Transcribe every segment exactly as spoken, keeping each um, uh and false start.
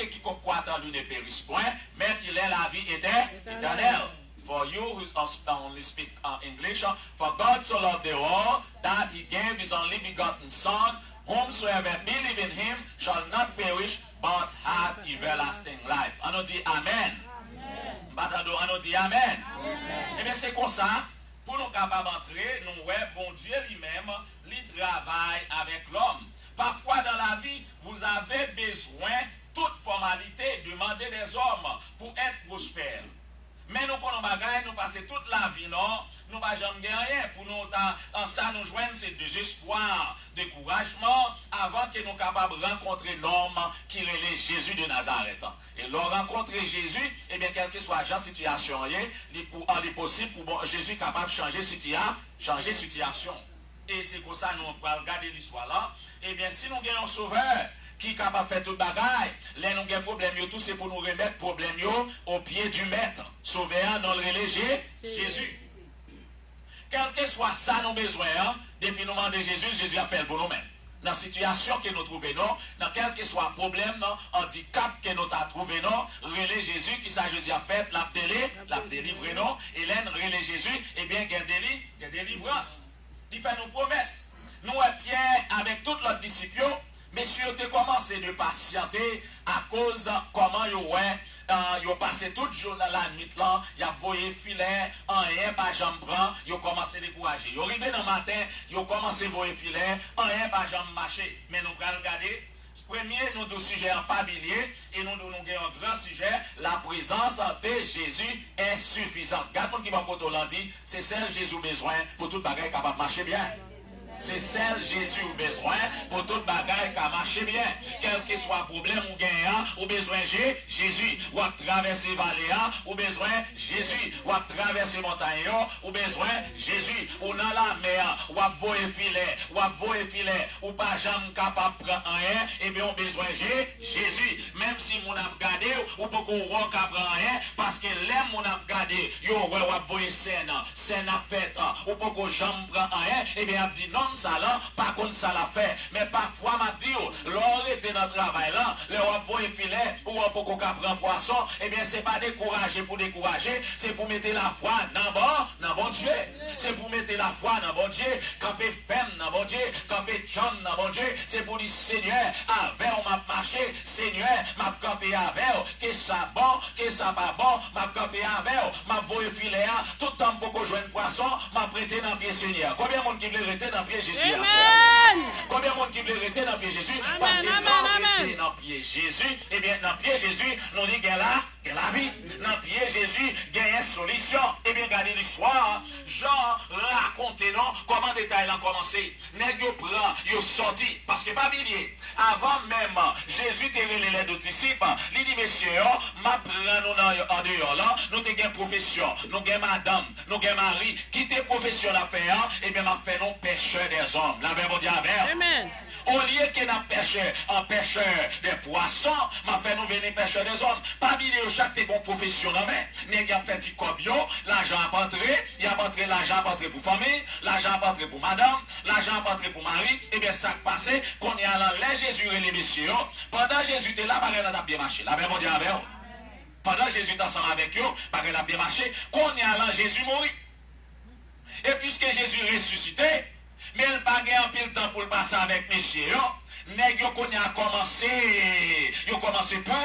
quiconque croit en lui ne périsse point, mais qu'il ait la vie éter- éternelle. For you who only speak uh, English, uh, for God so loved the world that he gave his only begotten Son, whomsoever believe in him shall not perish but have everlasting life. An nou di amen. M pa tande w, an nou di amen. Ebyen, se konsa, pou nou kapab antre, nou wè Bondye li menm, li travay avèk lòm. Parfois dans la vie, vous avez besoin toute formalité, demander des hommes pour être prospère. Men nou konn yon bagay, nou pase tout lavi nou, nou pa janm gen anyen. Pou nou ta, an sa nou jwenn se dezespwa, dekourajman, avan ke nou kapab rankontre nonm ki rele Jezi de Nazarèt. E lè w rankontre Jezi, ebyen, kèlkeswa jan sitiyasyon an ye, li pou, li posib pou bon, Jezi kapab chanje sitiya, chanje sitiyasyon. E se konsa nou pral gade listwa la. Ebyen, si nou gen yon Sovè ki kapab fè tout bagay, lè nou gen pwoblèm yo tou, se pou nou remèt pwoblèm yo o pye di Mèt. Sovè an, non l rele Je- Jezi. Kèlkeswa sa nou bezwen an, depi nou mande Jezi l, Jezi ap fè l pou nou menm. Nan sitiyasyon ke nou twouve nou, nan kèlkeswa pwoblèm nan, andikap ke nou ta twouve nou, rele Jezi, kisa Jezi ap fè? L ap deli, l ap delivre nou. E lè n rele Jezi, ebyen, gen deli, gen delivrans. Li fè nou pwomès. Nou wè Pyè avèk tout lòt disip yo, mesye yo te kòmanse de pasyante akoz kòman yo wè, eh, yo pase tout jou nan lannuit lan, y ap voye filè, anyen pa janm pran, yo kòmanse dekouraje. Yo rive nan maten, yo kòmanse voye filè, anyen pa janm mache. Men nou pral gade, premye, nou di w sijè an pa bilye, e nou di w nou gen yon gran sijè, la présence de Jésus est suffisante. Gad moun ki bò kote w lan, di, se sèl Jezi w bezwen pou tout bagay kapab mache byen. Se sèl Jezi ou bezwen pou tout bagay ka mache byen. Kèlkeswa pwoblèm ou genyen an, ou bezwen Je- Jezi. W ap travèse vale a, ou bezwen Jezi. W ap travèse montay yo, ou bezwen Jezi. Ou nan lamè a, w ap voye filè, w ap voye filè, ou pa janm kapab pran anyen, ebyen ou bezwen Je- Jezi. Menm si moun ap gade w, ou poko wè w ka pran anyen, paske lè moun ap gade, yo wè w ap voye sèn, sèn ap fèt, ou poko janm pran anyen, ebyen y ap di nonm sa lan pa konn sa l ap fè. Men pafwa m ap di w, lè w rete nan travay lan, lè w ap voye filè, ou wè w poko ka pran pwason, ebyen se pa dekouraje pou dekouraje, se pou mete lafwa nan Bon- nan Bondye. Se pou mete lafwa nan Bondye, kanpe fèm nan Bondye, kanpe djanm nan Bondye. Se pou di, Senyè, avè w m ap mache, Senyè, m ap kanpe avè w. Ke sa bon, ke sa pa bon, m ap kanpe avè w. M ap voye filè a, tout tan m poko jwenn pwason, m ap rete nan pye Senyè. Konbyen moun ki vle rete nan pye Jezi aswè a? Konbyen moun ki vle rete nan pye Jezi? Paske lè w rete nan pye Jezi, ebyen, nan pye Jezi, nou di gen la, gen lavi. Nan pye Jezi, genyen solisyon. Ebyen, gade listwa an. Jan rakonte nou kòman detay lan kòmanse. Nèg yo pran, yo sòti. Paske pa bliye, avan menm Jezi te rele lè douz disip, li di mesye yo, m ap pran nou nan andeyò lan. Nou te gen pwofesyon, nou gen madanm, nou gen mari. Kite pwofesyon n ap fè an, ebyen, m ap fè nou pêcheurs des hommes. Lapè Bondye avè w. Olye ke n ap pêcheurs, an pêcheurs de poisson, m ap fè nou vini pêcheurs des hommes. Pa bliye yo chak te gen yon pwofesyon nan men. Nèg y ap fè ti kòb yo, lajan ap antre, y ap antre, lajan ap antre pou fanmi, lajan ap antre pou madanm, lajan ap antre pou mari. Ebyen, sa k pase, kounye a lan, lè Jezi rele mesye yo, pandan Jezi te la, bagay lan t ap byen mache. Lapè Bondye avè w. Pandan Jezi t ansanm avèk yo, bagay la ap byen mache. Kounye a lan, Jezi mouri. E piske Jezi resisite, men l pa gen anpil tan pou l pase avèk mesye yo, nèg yo kounye a kòmanse, yo kòmanse pè,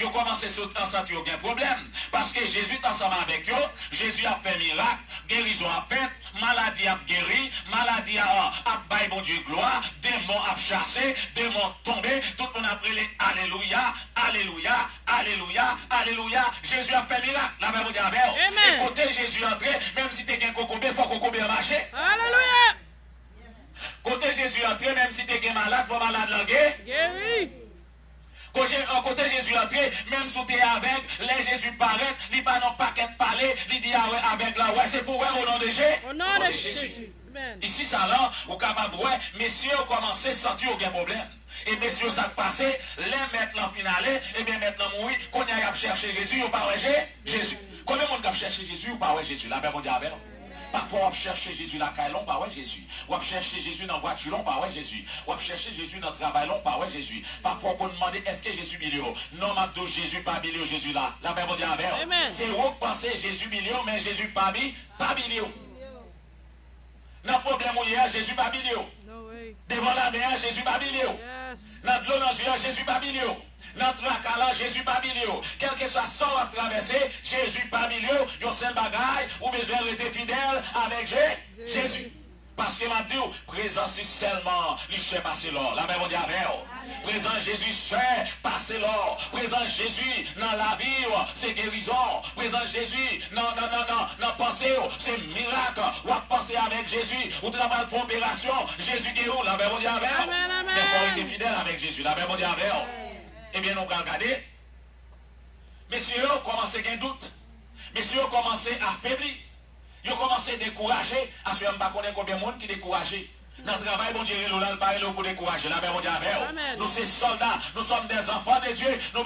yo kòmanse sot- santi yo gen pwoblèm. Paske Jezi t ansanm avèk yo, Jezi ap fè mirak, gerizon ap fèt, maladi ap geri, maladi a ap bay Bondye glwa, demon ap chase, demon tonbe, tout moun ap rele alelouya, alelouya, alelouya, alelouya. Jezi ap fè mirak. Lapè Bondye avè w. E kote Jezi antre, menm si te gen kokobe, fò kokobe an mache. Kote Jezi antre, menm si te gen malad, fò malad lan ge- Kote, kote Jezi antre, menm si w te avèg, lè Jezi parèt, li pa nan pakèt pale, li di avèg la, wè, se pou wè o non de Je- Isi sa lan, ou kapab wè, mesye yo kòmanse santi yo gen pwoblèm. E mesye yo sa k pase, lè mèt lan fin ale, ebyen mèt lan mouri, kounye a y ap chèche Jezi, yo pa wè Je- Jezi. Konbyen moun k ap chèche Jezi, ou pa wè Jezi? Lapè Bondye avè w. Pafwa w ap chèche Jezi lakay la, w pa wè Jezi. W ap chèche Jezi nan vwati la, w pa wè Jezi. W ap chèche Jezi nan travay la, w pa wè Jezi. Pafwa w konn mande, èske Jezi bliye w? Non, m ap di w, Jezi pa bliye w, Jezi la. Lapè Bondye avè w. Se ou k panse Jezi bliye w, men Jezi pa bi, pa bliye w. Nan pwoblèm ou ye a, Jezi pa bliye w. Devan lamè a, Jezi pa bliye w. Nan dlo nan zye a, Jezi pa bliye w. Nan traka la, Jezi pa bliye w. Kèlkeswa sa w ap travèse, Jezi pa bliye w. Yon sèl bagay, ou bezwen rete fidèl avèk Je, Jezi. Paske m ap di w, prezans li sèlman, li chè pase lò. Lapè Bondye avè w. Prezans Jezi chè pase lò. Prezans Jezi nan lavi w, se gerizon. Prezans Jezi nan, nan, nan, nan, nan panse w, se mirak. W ap panse avèk Jezi. Ou ta pral fè operasyon, Jezi geri w. Lapè Bondye avè w. Men fò w rete fidèl avèk Jezi. Lapè Bondye avè w. Ebyen, nou pral gade. Mesye yo kòmanse gen dout. Mesye yo kòmanse afebli. Yo kòmanse dekouraje. Aswè, m pa konnen konbyen moun ki dekouraje. Nan travay Bondye rele w la, l pa rele w pou dekouraje. Lapè Bondye avè w. Nou se sòlda. Nous sommes des enfants de Dieu. Nou